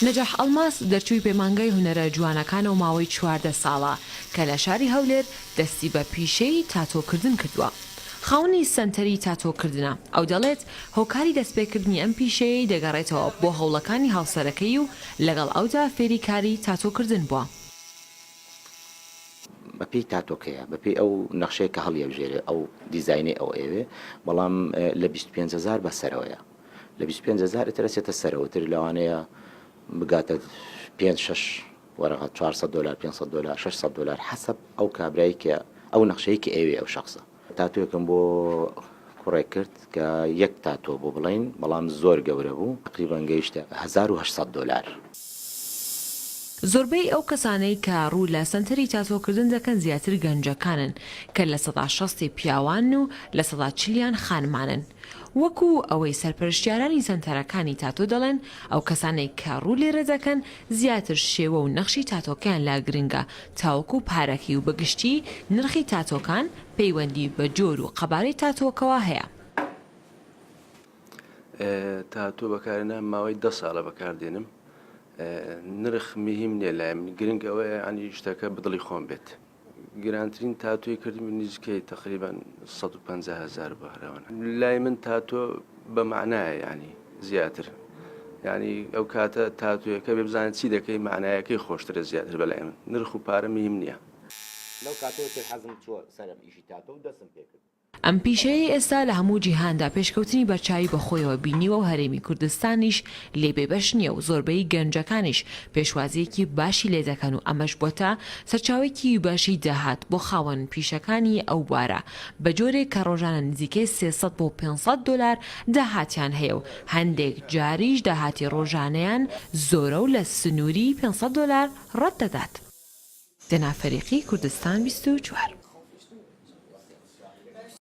نەجاح ئەڵماس دەرچووی پەیمانگای هونەرە جوانەکانە و ماوەی 14 ساڵە کە لە شاری هەولێر دەستی بە پیشەی تاتۆکردن کردووە. خاوەنی سەنتەری تاتۆکردنە. ئەو دەڵێت، هۆکاری دەستپێکردنی ئەم پیشەیەی دەگەڕێتەوە بۆ هەوڵەکانی هاوسەرەکەی و لەگەڵ ئەودا فێری کاری تاتۆکردن بووە. بەپێی تاتۆکەیە، بەپێی ئەو نەخشەیە کە هەڵیەبژێرێ، ئەو دیزاینەی ئەو ئەیەوێ، بەڵام لە 25 هەزار بەسەرەوەیە. لە 25 هەزار ئیتر ئەچێتە سەرەوە، تر لەوانەیە بگاتە پێنج شەش وەرەقە، 400 دۆلار، 500 دۆلار، 600 دۆلار، حەسەب ئەو کابرای کە ئەو نەخشەی کە ئەیەوێ ئەو شەخسە. تاتۆیەکم بۆ کوڕێک کرد کە یەک تاتۆ بوو بڵێین، بەڵام زۆر گەورە بوو، تەقریبەن گەیشتە 1800 دۆلار. زۆربەی ئەو کەسانەی کە ڕوو لە سەنتەری تاتۆکردن دەکەن زیاتر گەنجەکانن کە لە سەدا شەستی پیاوانن و لە سەدا چلیان خانمانن. وەکو ئەوەی سەرپەرشتیارانی سەنتەرەکانی تاتۆ دەڵێن ئەو کەسانەی کە ڕوو لێرە دەکەن زیاتر شێوە و نەخشی تاتۆکەیان لا گرنگە تاوەکو پارەکەی و بەگشتی نرخی تاتۆکان پەیوەندی بە جۆر و قەبارەی تاتۆکەوە هەیە. تاتۆ بەکارهێنان ماوەی دە ساڵە بەکاردێنم نرخ مهم نییە لای من گرنگ ئەوەیە ینی شتەکە بەدڵی خۆم بێت گرانترین تاتۆی کردم نزیکەی تقریبا 150 هزار بەهرەوەن لای من تاتۆ بە معنایە ینی زیاتر ینی ئەو کاتە تاتۆیەکە بێ بزانێت چی دەکەی معنایەکەی خۆشترە زیاتر بەلای من نرخ و پارە مهم نییە. لەو کاتەوە تر حەزم چووە سەرم ئیشی تاتۆ و دەستم پێ کرد. ئەم پیشەیەی ئێستا لە هەموو جیهاندا پێشکەوتنی بەرچاوی بەخۆیەوە بینیوە و هەرێمی کوردستانیش لێی بێبەش نییە و زۆربەی گەنجەکانیش پێشوازییەکی باشی لێ دەکەن و ئەمەش بۆتە سەرچاوەیەکی باشی داهات بۆ خاوەن پیشەکانی ئەو بوارە بە جۆرێک کە ڕۆژانە نزیکەی 300 بۆ 500 دۆلار داهاتیان هەیە و هەندێک جاریش داهاتی ڕۆژانەیان زۆرە و لە سنووری 500 دۆلار ڕەت دەدات. دەنا فەریقی، کوردستان 24.